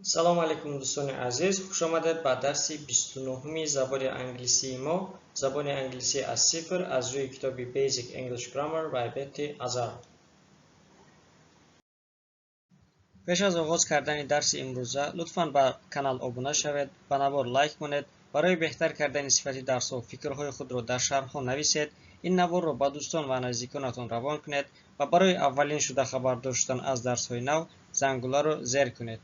Салом алейкум, дӯстони азиз, хушомадед ба дарси 29-уми забони англисии мо, забони англисӣ аз сифр, аз рӯи китоби Basic English Grammar by Betty Azar. Пеш аз оғоз кардани дарси имрӯза лутфан ба канал обуна шавед, ба навор лайк монед, барои беҳтар кардани сифати дарсҳо фикрҳои худро дар шарҳҳо нависед, ин наворро ба дӯстон ва наздиконатон равон кунед ва барои аввалин шуда хабардор шудан аз дарсҳои нав зангуларо зер кунед.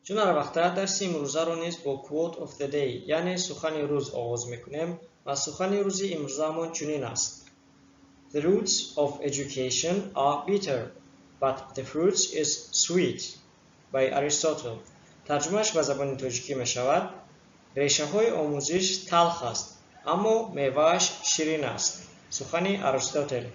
Чун ҳар вақта дарси имрӯзаро низ бо Quote of the Day, яъне сухани рӯз оғоз мекунем ва сухани рӯзи имрӯзаамон чунин аст: The roots of education are bitter, but the fruits is sweet, by Aristotle. Тарҷумааш ба забони тоҷикӣ мешавад: решаҳои омӯзиш талх аст, аммо мевааш ширин аст. Сухани Аристотел.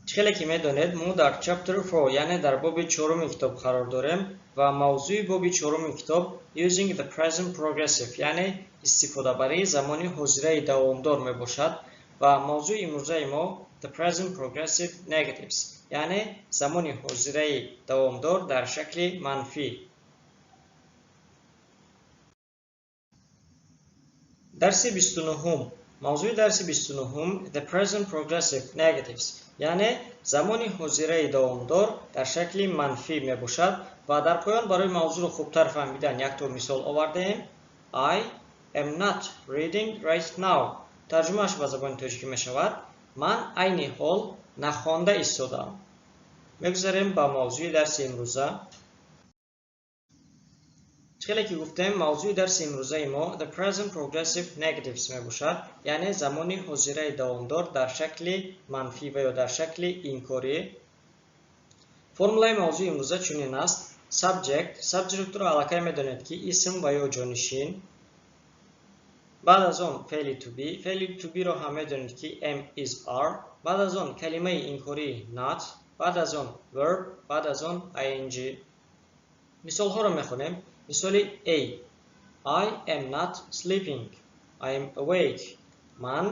Чӣ хеле ки медонед, мо дар Chapter 4, яъне дар боби чоруми китоб қарор дорем ва мавзӯи боби чоруми китоб Using the Present Progressive, яъне истифодабарии замони ҳозираи давомдор мебошад ва мавзӯи имрӯзаи мо The Present Progressive Negatives, яъне замони ҳозираи давомдор дар шакли манфӣ. Дарси 29-ум. Мавзӯи дарси 29-ум The Present Progressive Negatives, яъне замони ҳозираи давомдор дар шакли манфӣ мебошад ва дар поён барои мавзӯъро хубтар фаҳмидан якто мисол овардаем. I am not reading right now. Тарҷумааш ба забони тоҷикӣ мешавад: ман айни ҳол нахонда истодаам. Мегузарем ба мавзӯи дарси имрӯза. Чӣ хеле ки гуфтем, мавзӯи дарси имрӯзаи мо The Present Progressive Negatives мебошад, яъне замони ҳозираи давомдор дар шакли манфӣ ва ё дар шакли инкорӣ. Формулаи мавзӯи имрӯза чунин аст: Subject, subject-ро аллакай медонед, ки исм ва ё ҷонишин, баъд аз он феъли to be, феъли to be-ро ҳам медонед, ки am, is, are, баъд аз он калимаи инкорӣ not, баъд аз он verb, баъд аз он ing. Мисолҳоро мехонем. Мисоли A: I am not sleeping. I am awake. Ман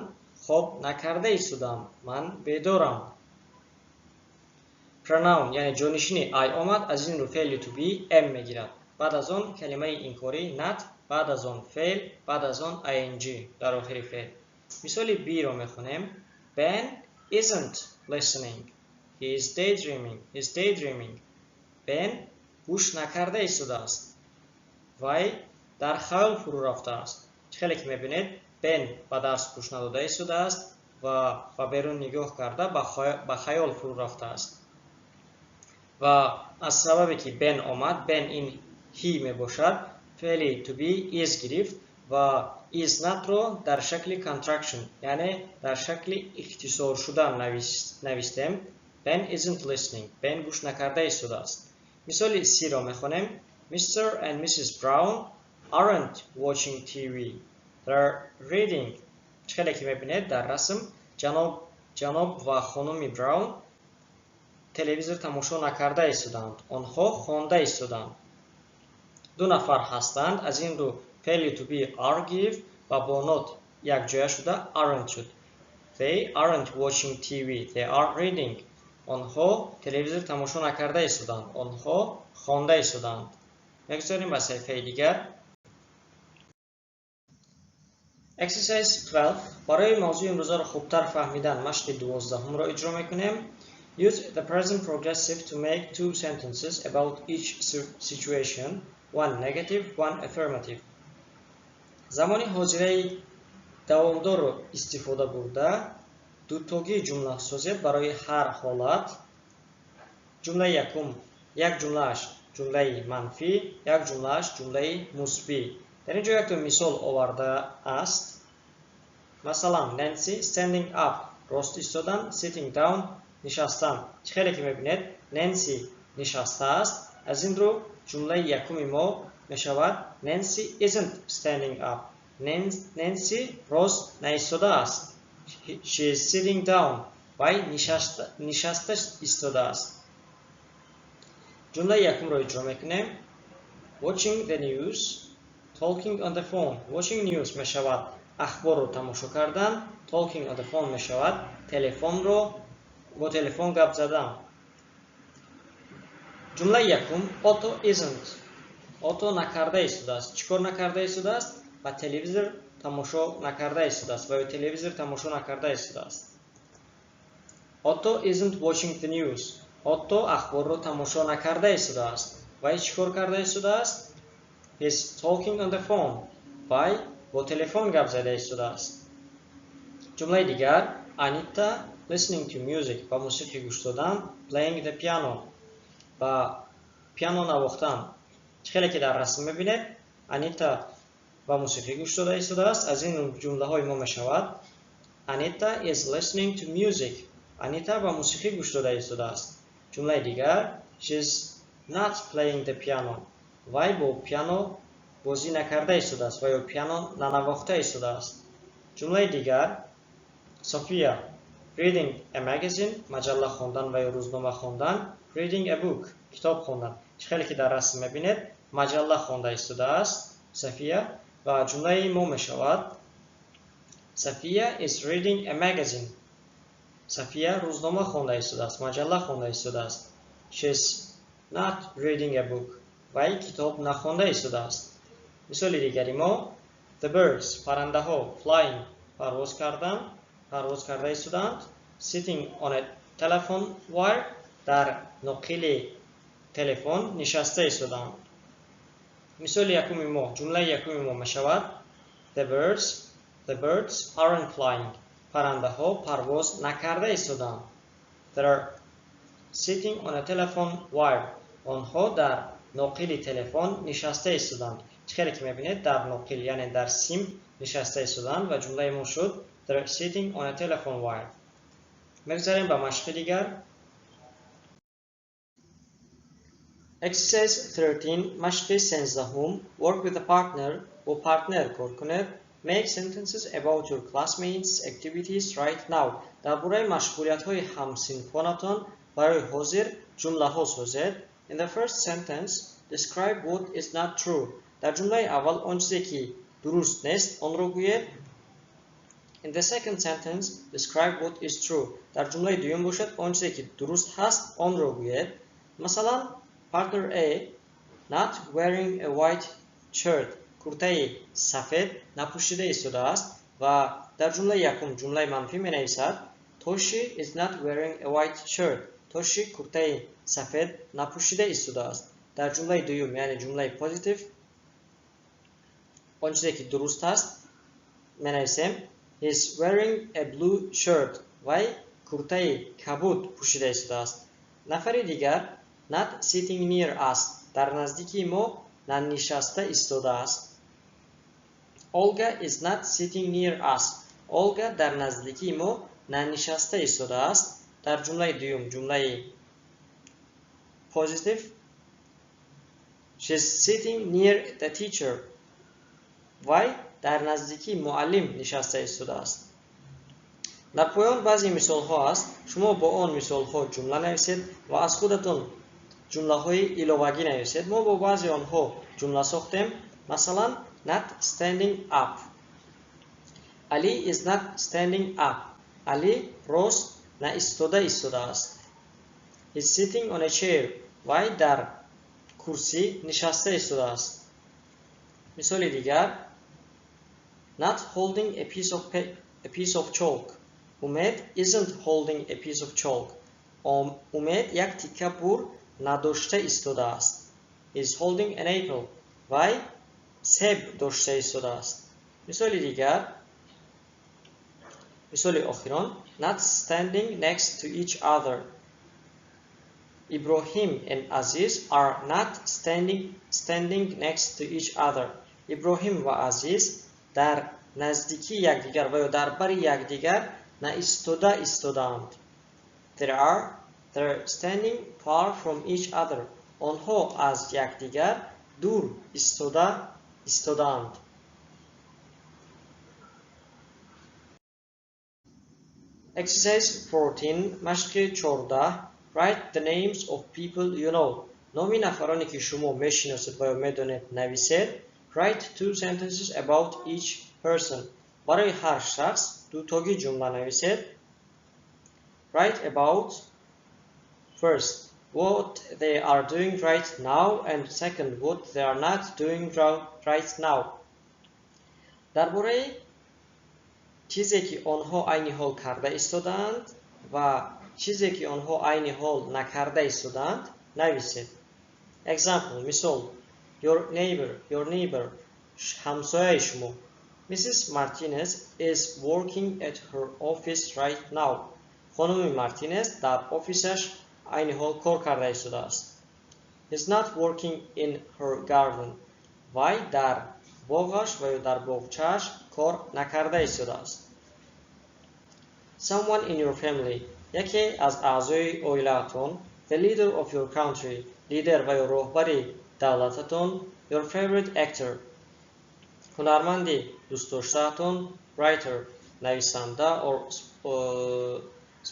хоб накарда истодам. Ман бедорам. Pronoun, яъне ҷонишини I омад, аз ин рӯ феъли to be am мегирад. Баъд аз он калимаи инкорӣ not, баъд аз он феъл, баъд аз он ing дар охири феъл. Мисоли B-ро мехонем. Ben isn't listening. He is daydreaming. He is daydreaming. Ben гӯш накарда истодааст. Вай дар хаёл фурӯ рафтааст. Чӣ хеле ки мебинед, Бен ба дарс гӯш надода истодааст ва ба берун нигоҳ карда ба хаёл фурӯ рафтааст. Ва аз сабабе ки Бен омад, Бен ин he мебошад, феъли to be is гирифт ва is not-ро дар шакли contraction, яъне дар шакли ихтисоршуда навистем. Ben isn't listening. Бен гӯш накарда истодааст. Мисоли C-ро мехонем. Mr. and Mrs. Brown aren't watching TV. They're reading. Чӣ хеле ки мебинед, дар расм ҷаноб ва хонуми Браун телевизор тамошо накарда истодаанд. Онҳо хонда истодаанд. Ду нафар ҳастанд, аз ин рӯ феъли to be are гирифт ва бо not якҷоя шуда aren't шуд. They aren't watching TV. They are reading. Онҳо телевизор тамошо накарда истодаанд. Онҳо хонда истодаанд. Мегузарем ба саҳифаи дигар. Exercise 12. Барои мавзӯи имрӯзаро хубтар фаҳмидан машқи 12-ҳумро иҷро мекунем. Use the present progressive to make two sentences about each situation, one negative, one affirmative. Замони ҳозираи давомдорро истифода бурда дутогии ҷумла созед барои ҳар ҳолат. Ҷумлаи якум, як ҷумлааш ҷумлаи манфӣ, як ҷумлааш ҷумлаи мусбӣ. Дар ин ҷо якто мисол оварда аст. Масалан, Nancy standing up, рост истодан, sitting down, нишастан. Чӣ хеле ки мебинед, Nancy нишастааст. Аз ин рӯ ҷумлаи якуми мо мешавад Nancy isn't standing up. Nancy рост наистодааст. She is sitting down. Вай нишаста истодааст. Ҷумлаи якумро иҷро мекунем. Watching the news, talking on the phone. Watching news мешавад ахборро тамошо кардан, talking on the phone мешавад телефонро Бо телефон гап задан. Ҷумлаи якум: Otto isn't. Otto накарда истодааст. Чӣ кор накарда истодааст? Ба телевизор тамошо накарда истодааст ва ё телевизор тамошо накарда истодааст. Otto isn't watching the news. Otto ахборро тамошо накарда истодааст. Вай чӣ кор карда истодааст? He's talking on the phone. Вай бо телефон гап зада истодааст. Ҷумлаи дигар: Anita listening to music, ба мусиқӣ гӯш додан, playing the piano, ба пиано навохтан. Чӣ хеле ки дар расм мебинед, Анита ба мусиқӣ гӯш дода истодааст. Аз ин ҷумлаҳои мо мешавад: Anita is listening to music. Анита ба мусиқӣ гӯш дода истодааст. Ҷумлаи дигар: She's not playing the piano. Вай бо пиано бозӣ накарда истодааст ва ё пиано нанавохта истодааст. Ҷумлаи дигар: София reading a magazine, маҷалла хондан ва ё рӯзнома хондан, reading a book, китоб хондан. Чӣ хеле ки дар расм мебинед, маҷалла хонда истодааст София ва ҷумлаи мо мешавад: София is reading a magazine. София рӯзнома хонда истодааст, маҷалла хонда истодааст. She's not reading a book. Вай китоб нахонда истодааст. Мисоли дигари мо: The birds, паррандаҳо, flying, парвоз кардан, парвоз карда истодаанд, sitting on a telephone wire, дар ноқили телефон нишаста истодаанд. Мисоли якуми мо, ҷумлаи якуми мо мешавад: The birds aren't flying. Паррандаҳо парвоз накарда истодаанд. They are sitting on a telephone wire. Онҳо дар ноқили телефон нишаста истодаанд. Чӣ хеле ки мебинед, дар ноқил, яъне дар сим нишаста истодаанд ва ҷумлаи мо шуд: They're sitting on a telephone wire. Мегузарем ба машқи дигар. Exercise 13, машқи 13. Work with a partner. Бо партнер кор кунед. Make sentences about your classmates' activities right now. Дар бораи машғулиятҳои ҳамсинфонатон барои ҳозир ҷумлаҳо созед. In the first sentence, describe what is not true. Дар ҷумлаи аввал он чизе ки дуруст нест, онро гӯед. In the second sentence, describe what is true. Дар ҷумлаи дуюм бошад, он чизе ки дуруст ҳаст, онро гӯед. Масалан, partner A not wearing a white shirt. Куртаи сафед напӯшида истодааст ва дар ҷумлаи якум ҷумлаи манфӣ менависад: Toshi is not wearing a white shirt. Toshi куртаи сафед напӯшида истодааст. Дар ҷумлаи дуюм, яъне ҷумлаи позитив, он чизе ки дуруст аст менависем: He's wearing a blue shirt. Вай куртаи кабуд пӯшида истодааст. Нафари дигар not sitting near us. Дар наздикии мо нанишаста истодааст. Olga is not sitting near us. Olga дар наздикии мо нанишаста истодааст. Дар ҷумлаи дуюм, ҷумлаи positive, she's sitting near the teacher. Вай дар наздикии муаллим нишаста истодааст. Дар поён баъзе мисолҳо аст. Шумо бо он мисолҳо ҷумла нависед ва аз худатон ҷумлаҳои иловагӣ нависед. Мо бо баъзе онҳо ҷумла сохтем. Масалан, not standing up. Ali is not standing up. Ali рост наистода истодааст. He's sitting on a chair. Вай дар курсӣ нишаста истодааст. Мисоли дигар: not holding a piece of chalk. Умед isn't holding a piece of chalk. Умед як тикка бур надошта истодааст. He's holding an apple. Вай себ дошта истодааст. Мисоли дигар, мисоли охирон: not standing next to each other. Ibrahim and Aziz are not standing next to each other. Иброҳим ва Азиз дар наздикии якдигар ва ё дар бари якдигар наистода истодаанд. They're standing far from each other. Онҳо аз якдигар дур истодаанд. Exercise 14, машқи 14. Write the names of people you know. Номи нафароне ки шумо мешиносед ва ё медонед нависед. Write two sentences about each person. Барои ҳар шахс дутогӣ ҷумла нависед. Write about first what they are doing right now and second what they are not doing right now. Дар бораи чизе ки онҳо айни ҳол карда истодаанд ва чизе ки онҳо айни ҳол накарда истодаанд нависед. Example, мисол: your neighbor, your neighbor, ҳамсояи шумо. Mrs. Martinez is working at her office right now. Хонуми Мартинес дар офисаш айни ҳол кор карда истодааст. Is not working in her garden. Вай дар боғаш ва ё дар боғчааш кор накарда истодааст. Someone in your family, яке аз аъзои оилаатон. The leader of your country, лидер ва ё роҳбари давлататон. Your favorite actor, ҳунарманди дӯстдоштаатон. Writer, нависанда, or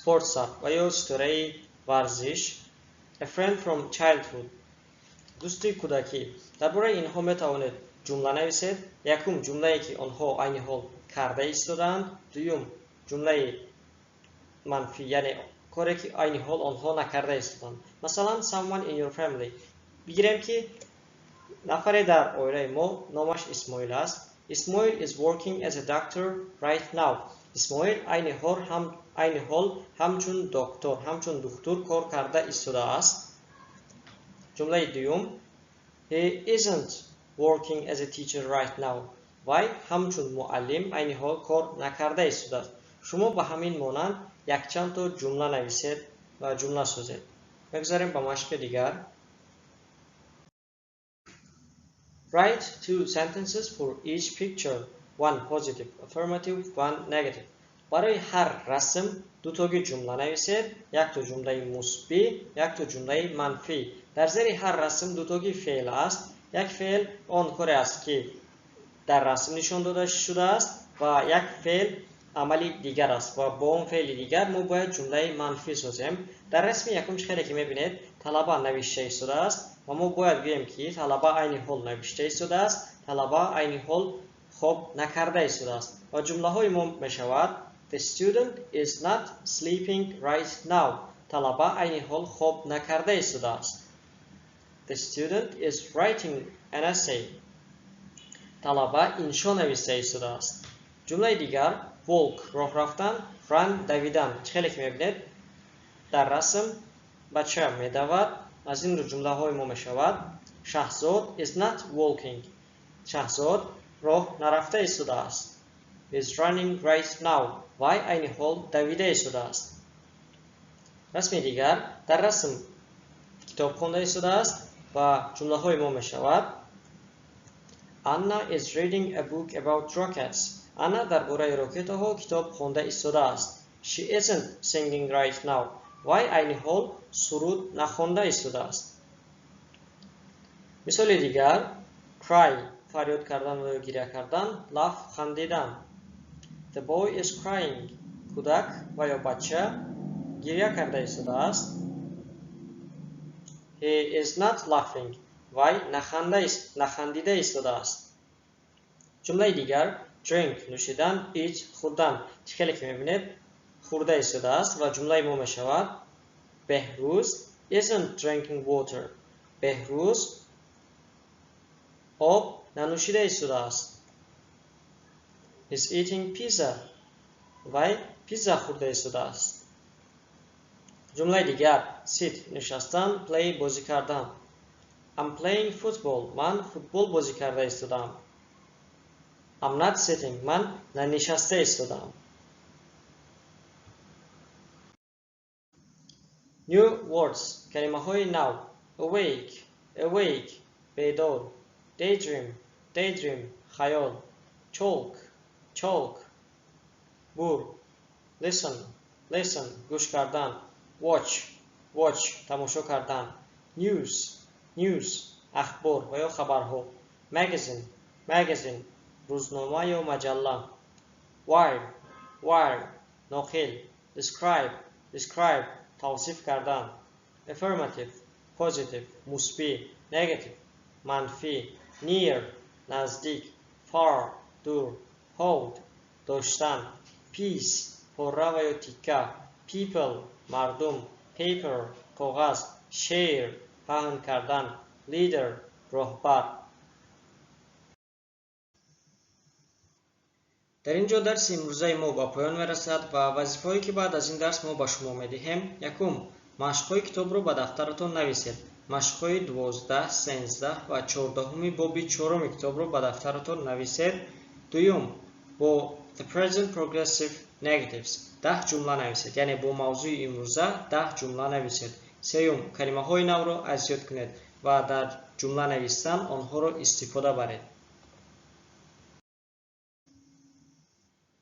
sportstar ва ё ситораи варзиш. A friend from childhood, дӯсти кӯдакӣ. Дар бораи инҳо метавонед ҷумла нависед. Якум ҷумлае ки онҳо айни ҳол карда истодаанд, дуюм ҷумлаи манфӣ, яъне коре ки айни ҳол онҳо накарда истодаанд. Масалан, someone in your family. Бигирем ки нафаре дар оилаи мо номаш Исмоил аст. Ismoil is working as a doctor right now. Исмоил айни ҳол ҳамчун доктор, ҳамчун духтур кор карда истодааст. Ҷумлаи дуюм: He isn't working as a teacher right now. Вай ҳамчун муаллим айни ҳол кор накарда истодааст. Шумо ба ҳамин монанд якчанд то ҷумла нависед ва ҷумла созед. Мегузарем ба машқи дигар. Write two sentences for each picture, one positive, affirmative, one negative. Барои ҳар расм дутоги ҷумла нависед, якто ҷумлаи мусбӣ, якто ҷумлаи манфӣ. Дар зери ҳар расм дутоги феъл аст. Як феъл он коре аст ки дар расм нишон дода шудааст ва як феъл амали дигар аст ва бо он феъли дигар мо бояд ҷумлаи манфӣ созем. Дар расми якум чӣ хеле ки мебинед, талаба навишта истодааст ва мо бояд гӯем ки талаба айни ҳол навишта истодааст, талаба айни ҳол хоб накарда истодааст. Ва ҷумлаҳои мо мешавад: The student is not sleeping right now. Талаба айни ҳол хоб накарда истодааст. The student is writing an essay. Талаба иншо нависта истодааст. Ҷумлаи дигар: walk, роҳ рафтан, run, давидан. Чӣ хеле ки мебинед, дар расм бача медавад. Аз ин рӯ ҷумлаҳои мо мешавад: Шаҳзод is not walking. Шаҳзод роҳ нарафта истодааст. Is running right now. Вай айни ҳол давида истодааст. Расми дигар: дар расм китоб хонда истодааст ва ҷумлаҳои мо мешавад: Anna is reading a book about rockets. Анна дар бораи рокетаҳо китоб хонда истодааст. She isn't singing right now. Вай айни ҳол суруд нахонда истодааст. Мисоли дигар: cry, фарёд кардан ва ё гиря кардан, laugh, хандидан. The boy is crying. Кӯдак ва ё бача гиря карда истодааст. He is not laughing. Вай нахандида истодааст. Ҷумлаи дигар: drink, нӯшидан, eat, хӯрдан. Чӣ хеле ки мебинед, хӯрда истодааст ва ҷумлаи мо мешавад: Беҳрӯз isn't drinking water. Беҳрӯз об нанӯшида истодааст. He's eating pizza. Вай пизза хӯрда истодааст. Ҷумлаи дигар: sit, нишастан, play, бозӣ кардан. I'm playing football. Ман футбол бозӣ карда истодаам. I'm not sitting. Ман нанишаста истодаам. New words, калимаҳои нав. Awake, awake, бедор. Daydream, daydream, хаёл. Chalk, chalk, бур. Listen, listen, гӯш кардан. Watch, watch, тамошо кардан. News, news, ахбор ва ё хабарҳо. Magazine, magazine, рӯзнома ё маҷалла. Wire, wire, ноқил. Describe, describe, тавсиф кардан. Affirmative, positive, мусбӣ. Negative, манфӣ. Near, наздик. Far, дур. Hold, доштан. Piece, пора ва ё тикка. People мардум, paper коғаз, share паҳн кардан, leader роҳбар. Дар ин ҷо дарси имрӯзаи мо ба поён мерасад ва вазифаҳое ки баъд аз ин дарс мо ба шумо медиҳем: якум, машқҳои китобро ба дафтаратон нависед. Машқҳои 12, 13 ва 14 боби 4 китобро ба дафтаратон нависед. Дуюм, бо The Present Progressive Negatives 10 ҷумла нависед, яъне бо мавзӯи имрӯза 10 ҷумла нависед. Сеюм, калимаҳои навро аз ёд кунед ва дар ҷумла навистан онҳоро истифода баред.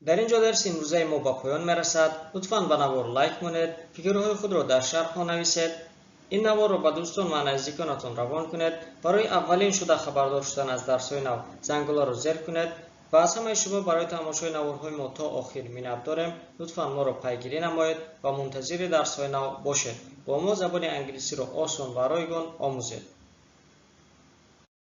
Дар ин ҷо дарси имрӯзаи мо ба поён мерасад. Лутфан ба навор лайк монед, фикрҳои худро дар шарҳҳо нависед. Ин наворро ба дӯстон ва наздиконатон равон кунед. Барои аввалин шуда хабардор шудан аз дарсҳои нав зангуларо зер кунед ва аз ҳамаи шумо барои тамошои наворҳои мо то охир миннат дорем. Лутфан моро пайгирӣ намоед ва мунтазири дарсҳои нав бошед. Бо мо забони англисиро осон ва ройгон омӯзед.